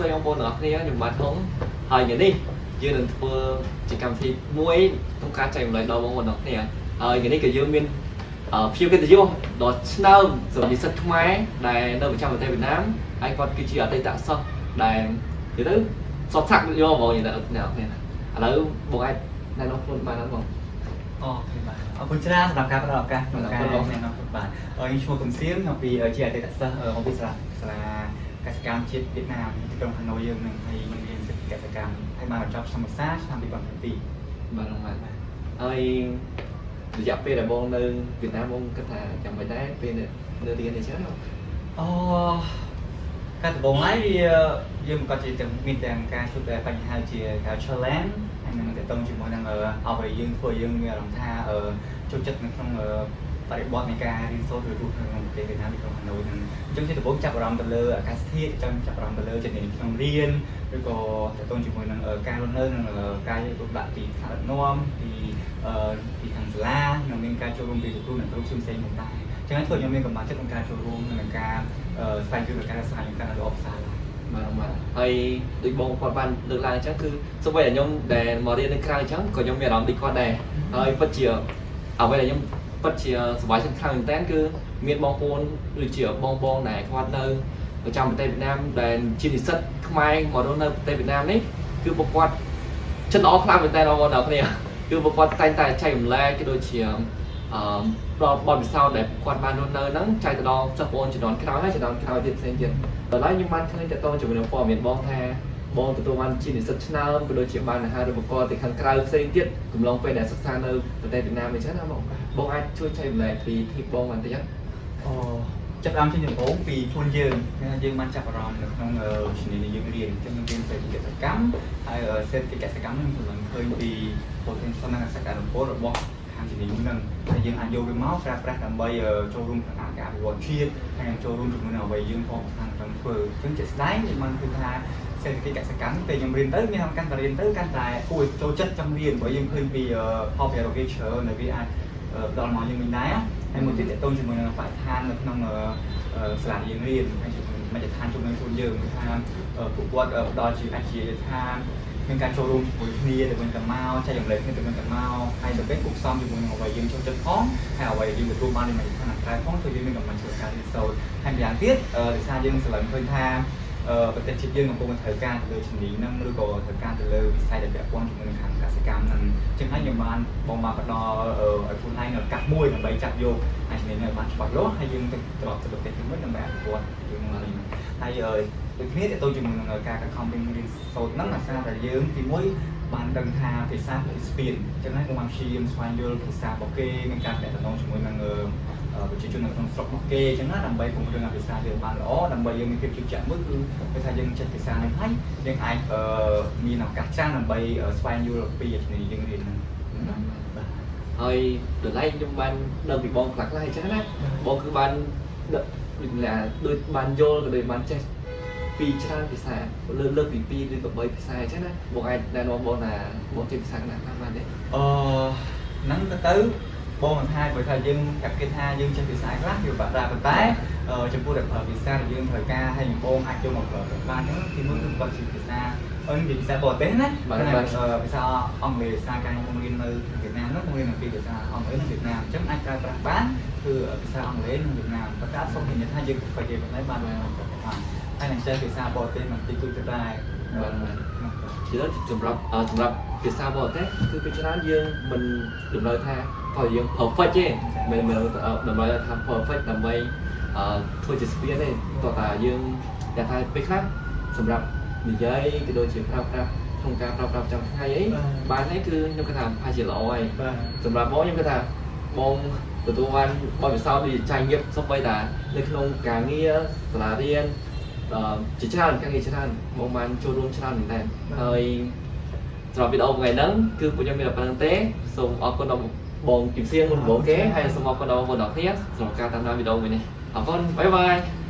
ស្តីបងប្អូនទាំងអស់គ្នាខ្ញុំបាទហុងហើយថ្ងៃនេះយើងនឹងធ្វើជាកម្មវិធីមួយក្នុងការចែករំលែកដល់បងប្អូនទាំងអស់គ្នាហើយថ្ងៃនេះក៏យើងមានអឺភ្ញៀវកិត្តិយសដ៏ឆ្នើមសម្រាប់និស្សិតខ្មែរដែលនៅប្រចាំប្រទេសវៀតណាមហើយគាត់គឺជាអតីតសិស្សដែលនិយាយទៅសតសាក់យកហ្មងនិយាយទៅអ្នកនរគ្នាឥឡូវបងអាចណែនាំខ្លួនបានអត់បង? OK បាទអរគុណច្រើនសម្រាប់ការផ្ដល់ឱកាសក្នុងការណែនាំខ្លួនបាទខ្ញុំឈ្មោះកំសៀងមកពីជាអតីតសិស្សមកពីសាលាសាលាកសិកម្មជាតិវៀតណាមទីក្រុងហាណូយយើងនឹងហើយខ្ញុំរៀនសេដ្ឋកិច្ចកសិកម្មហើយបានបញ្ចប់ឆ្នាំសិក្សាឆ្នាំ2007។ បាទបងបាទហើយរយៈពេលដែលបងនៅវៀតណាមបងគិតថាចាំមិនដែរពេលនៅរៀនអីចឹងបង? អូការដំបូងឡើយវាយើងមិនក៏ជាទាំងមានទាំងការជួបតែបញ្ហាជាការ challenge ហើយនឹងតកតងជាមួយនឹងអ្វីយើងធ្វើយើងមានអារម្មណ៍ថាចូលចិត្តនៅក្នុងបរិបទនៃការរៀនសូត្រឬរស់នៅក្នុងប្រទេសវៀតណាមទីក្រុងហាណូយហ្នឹងអញ្ចឹងជាដំបូងចាប់អារម្មណ៍ទៅលើអាកាសធាតុចាំចាប់អារម្មណ៍ទៅលើជំនាញក្នុងរៀនឬក៏តកតងជាមួយនឹងការរស់នៅនិងការយកទុកដាក់ពីថ្នាក់ដឹកនាំពីខាងសាលានិងមានការចូលរួមពីលោកគ្រូអ្នកគ្រូផ្សេងៗផងដែរអញ្ចឹងធ្វើខ្ញុំមានកម្លាំងចិត្តក្នុងការចូលរួមនិងការស្វែងយល់ពីការសិក្សាខ្ញុំកាន់តែល្អប្រសើរឡើង។ បាទបាទហើយដូចបងគាត់បានលើកឡើងអញ្ចឹងគឺសូម្បីតែខ្ញុំដែលមករៀននៅក្រៅអញ្ចឹងក៏ខ្ញុំមានអារម្មណ៍ដូចគាត់ដែរហើយពិតជាអ្វីដែលខ្ញុំពិតជាសប្បាយចិត្តខ្លាំងមែនតើគឺមានបងប្អូនដូចជាបងបងដែលគាត់នៅប្រចាំប្រទេសវៀតណាមដែលជានិស្សិតខ្មែរមករស់នៅប្រទេសវៀតណាមនេះគឺពួកគាត់ចិត្តល្អខ្លាំងមែនតើបងប្អូនទាំងគ្នាគឺពួកគាត់តែងតែចែករំលែកក៏ដូចជាអឺដល់បទពិសោធន៍ដែលគាត់បានរស់នៅហ្នឹងចែកទៅដល់សិស្សប្អូនជំនាន់ក្រោយហើយជំនាន់ក្រោយទៀតផ្សេងទៀតដល់ហើយខ្ញុំបានឃើញតទៅជាមួយនឹងព័ត៌មានបងថាបងទទួលបានជានិស្សិតឆ្នើមក៏ដូចជាបានអាហារូបករណ៍ទៅខាងក្រៅផ្សេងទៀតកំឡុងពេលដែលសិក្សានៅប្រទេសវៀតណាមអញ្ចឹងណាបងបងអាចជួយចែករំលែកពីធីបបងបន្តិច? អូចាប់អារម្មណ៍ជាដំបូងពីខ្លួនយើងគឺថាយើងបានចាប់អារម្មណ៍នៅក្នុងជំនាញដែលយើងរៀនអញ្ចឹងយើងរៀនសេដ្ឋកិច្ចកម្មហើយសេដ្ឋកិច្ចកម្មនឹងសម្លឹងឃើញពី potential និងសក្តានុពលរបស់ខាងជំនាញហ្នឹងហើយយើងអាចយកវាមកប្រើប្រាស់ដើម្បីចូលរួមក្នុងការអភិវឌ្ឍជាតិហើយនឹងចូលរួមជាមួយនឹងអ្វីយើងផងខាងចង់ធ្វើអញ្ចឹងជាក់ស្ដែងយើងបានឃើញថាសេដ្ឋកិច្ចកសិកម្មពេលខ្ញុំរៀនទៅមានកាន់តែរៀនទៅកាន់តែគួរចូលចិត្តចង់រៀនព្រោះយើងឃើញពីផលប្រយោជន៍របស់វាច្រើនដែលវាអាចផ្ដល់មកយើងវិញដែរហើយមួយទៀតតកតងជាមួយនឹងបរិស្ថាននៅក្នុងសាលាយើងរៀនហើយជាមួយមជ្ឈដ្ឋានជំនាញខ្លួនយើងគឺថាពួកគាត់ផ្ដល់ជាអាចជាថាមានការចូលរួមជាមួយគ្នាទៅវិញទៅមកចែករំលែកគ្នាទៅវិញទៅមកហើយទៅពេលគួបផ្សំជាមួយនឹងអ្វីយើងចូលចិត្តផងហើយអ្វីយើងទទួលបានពីមជ្ឈដ្ឋានខាងក្រៅផងធ្វើយើងមានកម្លាំងជួយការរៀនសូត្រហើយម្យ៉ាងទៀតដោយសារយើងស្រឡឹងឃើញថាប្រទេសជាតិយើងកំពុងតែត្រូវការទៅលើជំនាញហ្នឹងឬក៏ត្រូវការទៅលើវិស័យដែលពាក់ព័ន្ធជាមួយនឹងខាងកសិកម្មហ្នឹងអញ្ចឹងហើយខ្ញុំបានបងបានផ្ដល់ឲ្យខ្លួនឯងឱកាសមួយដើម្បីចាប់យកអាជំនាញនេះឲ្យបានច្បាស់លាស់ហើយយើងទៅត្រឡប់ទៅប្រទេសយើងវិញដើម្បីអភិវឌ្ឍយើងនឹងវិញហើយដូចគ្នាទៅជាមួយនឹងការខិតខំរៀនរៀនសូត្រហ្នឹងអាសារតែយើងទីមួយបានដឹងថាភាសាគឺស្ពានអញ្ចឹងហើយខ្ញុំបានព្យាយាមស្វែងយល់ភាសារបស់គេមានការទំនាក់ទំនងជាមួយនឹងប្រជាជននៅក្នុងស្រុករបស់គេអញ្ចឹងណាដើម្បីពង្រឹងភាសាយើងបានល្អដើម្បីយើងមានភាពជឿជាក់មួយគឺគឺថាយើងចេះភាសានេះហើយយើងអាចមានឱកាសច្រើនដើម្បីស្វែងយល់ពីជំនាញយើងរៀនហ្នឹងបាទ។ ហើយដល់ឡែកខ្ញុំបានដឹងពីបងខ្លះខ្លះអញ្ចឹងណាបងគឺបានដូចដូចបានយល់ក៏ដូចបានចេះពីច្រើនភាសាលើលើកពី2ឬក៏3ភាសាអញ្ចឹងណាបងអាចណែនាំបងថាបងចេះភាសាណាខ្លះបានទេ? អឺហ្នឹងទៅទៅបងមិនថាព្រោះថាយើងប្រាប់គេថាយើងចេះភាសាខ្លះវាបាក់ដែរប៉ុន្តែចំពោះតែប្រើភាសាដែលយើងត្រូវការហើយបងអាចយកមកប្រើបានហ្នឹងទីមួយគឺគាត់ជាភាសាអឺនិយាយភាសាបរទេសណាភាសាអង់គ្លេសភាសាការខ្ញុំរៀននៅវៀតណាមហ្នឹងបងរៀនអំពីភាសាអង់គ្លេសនិងវៀតណាមអញ្ចឹងអាចប្រើប្រាស់បានគឺភាសាអង់គ្លេសនិងវៀតណាមប៉ុន្តែអត់សូវធានាថាយើង perfect ទេប៉ុន្តែបានប្រើប្រាស់បានហើយនឹងចេះភាសាបរទេសបន្តិចតួចទៅដែរ។ បាទជាទៅសម្រាប់ភាសាបរទេសគឺពេលច្រើនយើងមិនតម្រូវថាបើយើង perfect ទេមិនមិនតម្រូវថា perfect ដើម្បីធ្វើជាស្ពានទេតោះតាយើងតែថាពេលខ្លះសម្រាប់និយាយក៏ដូចជាប្រើប្រាស់ក្នុងការប្រើប្រាស់ប្រចាំថ្ងៃអីបានហើយគឺខ្ញុំគិតថាប្រហែលជាល្អហើយ។ បាទ។ សម្រាប់បងខ្ញុំគិតថាបងទទួលបានបទពិសោធន៍ដូចចាញ់ញឹកសូម្បីតែនៅក្នុងការងារសាលារៀនអឺជាច្រើនការងារច្រើនបងបានចូលរួមច្រើនមែនតើហើយសម្រាប់វីដេអូថ្ងៃហ្នឹងគឺពួកខ្ញុំមានតែប៉ុណ្្នឹងទេសូមអរគុណដល់បងគឹមសៀងមុនដំបូងគេហើយសូមអរគុណដល់បងប្អូនទាំងគ្នាសម្រាប់ការតាមដានវីដេអូមួយនេះអរគុណ bye bye.